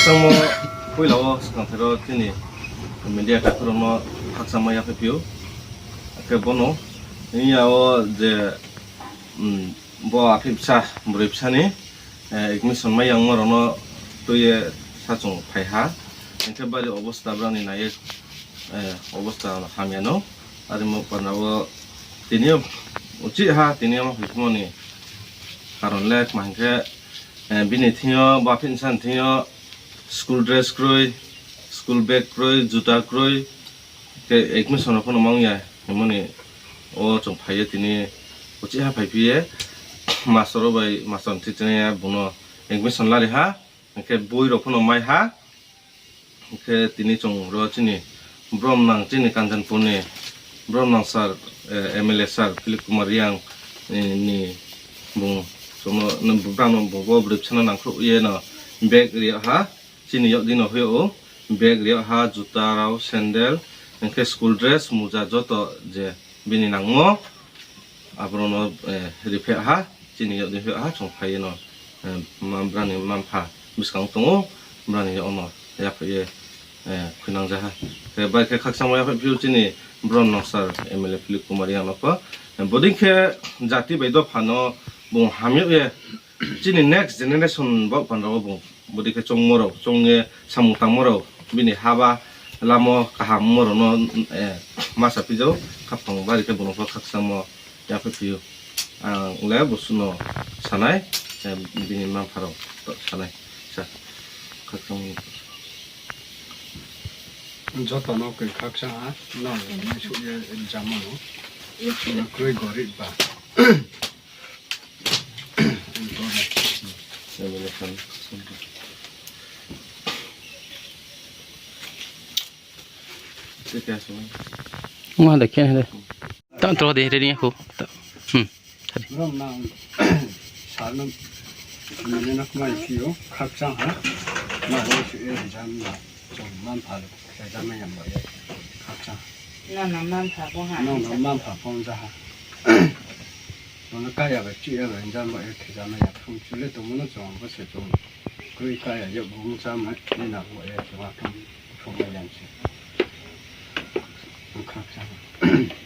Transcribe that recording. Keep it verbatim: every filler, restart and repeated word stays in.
Tangmo poila wo skangthai ro chini media takhu rao no khakchangma yaphaiphi ou. Akhe bono, hing ya wo je, mm, bo aphi bsa, broi bsa ni, eh, admission mai yangmo rao no tui ye sa chung phai ha. Hing khe bari obosta brao ni nai ye, eh, obosta hamya no. Are mo panda wo tini yo uchih ha, tini yo ma phaimo ni karon le kma hing khe, eh, bini thing yo, bo aphi bsa ni thing yo, school dress kroi, school bag kroi, juta kroi, khe admission rao pho no mang ya, hingmo ni o chung phai ye tini uchih ha phaiphi ye, master rao bai master ni thing ye bung no admission lari ha, hing khe boi rao pho no mai ha. Hing khe tini chung ro chini bromnang chini Kanchanpur ni bromnang sir, eh, M L A sir Philip Kumar Reang, eh, ni bung, chung no, brang no bung bo broi bsa no nangkhruh ye no bag ri yag ha, chini yag di no hoih yag ou, bag ri yag ha, juta rao, sandal, hing khe school dress, muja joto je bini nangmo, aboro no, eh, riphaih ha, chini yag di hoih yag ha, chung phai ye no, eh, ma-, brao ni mma-mpha buskang tong ou, brao ni yag no yaphaih ye, eh, khuinang ja ha. Khe bai khe khakchangma yaphaiphi ou chini bromnang sir M L A Philip Kumar Reang no pho. Eh, bodei khe jati bai dopha no bung ham yag ye, chini next generation baoh panda wo bung bodei khe choungmo rao, choung ye samung tangmo rao, bini haba lamo kaham mo rao no, eh, ma saphi jao, khaphang bari khe bung no pho khakchangmo yaphaiphi ou. Ang le bosuh no sanai, eh, bini mma-mpha rao to sanai. Sa, khakchang. Joto no koi khakchang ha, nang ni suh ye jama no. Kroi gorib ba. Ong ha de, khe ha de. Ta tro de, ready ya khu. Ta, hmm, tadi. Bromnang sir no, mane no kmai phi ou, khakchang ha. Ma bo si e jam na, chung mma-mpha le, jam na yam ba ye, khakchang. Nang no mma-mpha pho ha. Nang no mma-mpha pho ja ha. Nang no kaya bai, chi ya bai, jam ba ye, khe jam na ya, phung chu le tongmo no chung, bo se chung. Kroi kaya, yag bung jam na, ni na bo ye, chung a phung, phung ma yang se. Khakchang.